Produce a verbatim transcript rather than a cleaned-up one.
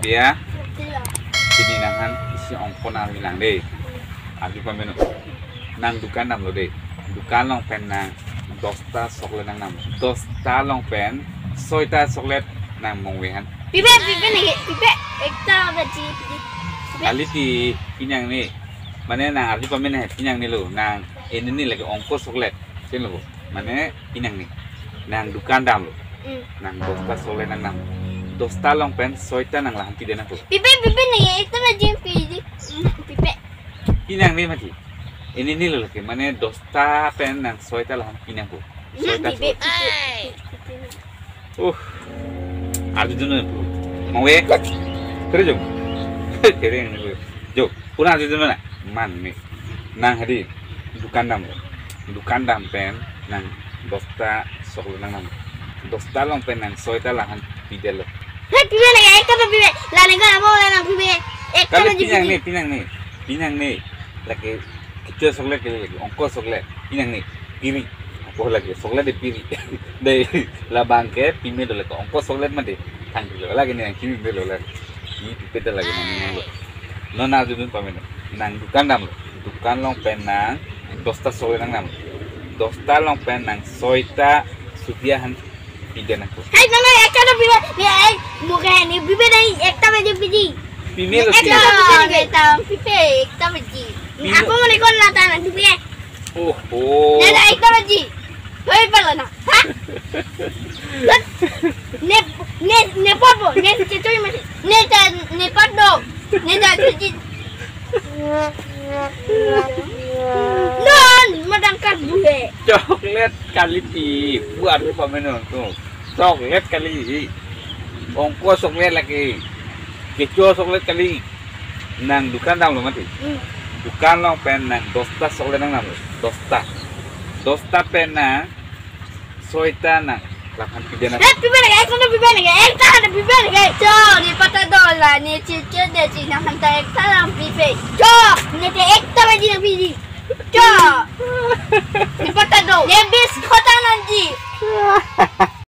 Ya, pini nanghan isi ongko nangbilang dei. Arju pameno. Nang dukan damlo dei. Dukan along pen nang dosta chocolate nangdam. Dosta along pen soita chocolate nang mongve han. Pipe, pipe neke, pipe, ekta baji, pipe. Kali ti, pini nangne. Mane nang arju pameno he, pini nangnelo, nang enini lake ongko chocolate. Chenlo, mane pini nangne. Nang dukan damlo. Hmm. Nang dosta chocolate nangdam. Dosta along pen soita nang lahan pide nangpo. Pipe, pipe neke, ekta baji, pipe. Hmm, pipe. Pini nangne mati. Eninilo lake, mane dosta pen nang soita lahan pi nangpo. Hmm, soita pipe, chocolate. Pipe. Uh. Arjudun na pu. Mongve. Kere jong. Kere jong. Jo. Pura arjudun na. Mane. Nang hadi. Dukan dam. Dukan dam pen. Nang dosta chocolate nangdam. Dosta along pen nang soita lahan pidetlo. He, pipe neke, ekta pipe. La neke amo la nang pipe. Ekta kali pipe pini nangne, pini nangne. Pini nangne. Lake kecho chocolate kali lake. Ongko chocolate. Pini nangne. Piri. Ako lake. Chocolate de piri. Dei, labang ke pime do lake. Ongko chocolate mati. Thang pilo. Lake ni nang kimi pilo lake. Ni pipe ta lake nang ni lo. Non arjudun pameno. Nang dukan damlo. Dukan along pen nang dosta chocolate nangdam. Dosta along pen nang soita sudia han pide nangpo. Hai, mama, ekta na pipe, pipe, ai, muka ni pipe nai, ekta baji pidi. Pimelo ekta si. Baji, ekta pipe, ekta baji. Pime. Ako mane kon lata na pipe. Oho. Nada ekta baji. Hoi pala na. Ha? Ne, ne, ne papo, ne cecoi masi. Ne ta, ne pado. Ne ta cuci. Non, madang karbue. Chocolate kali ti, buat pameno tu. Chocolate kali. Ongko chocolate lake. Kecho chocolate kali. Nang dukan damlo mati. Hmm. Dukan along pen nang dosta chocolate nangdamlo. Dosta. Dosta pen nang soita nang lahan pide nang. He, pipe neke, ekta na pipe neke, ekta na pipe neke. Cho, ne pata do la, ne cece de si nang hanta ekta nang pipe. Cho, ne te ekta baji nang pidi. Cho. Ne pata do. Ne bis khota nangji.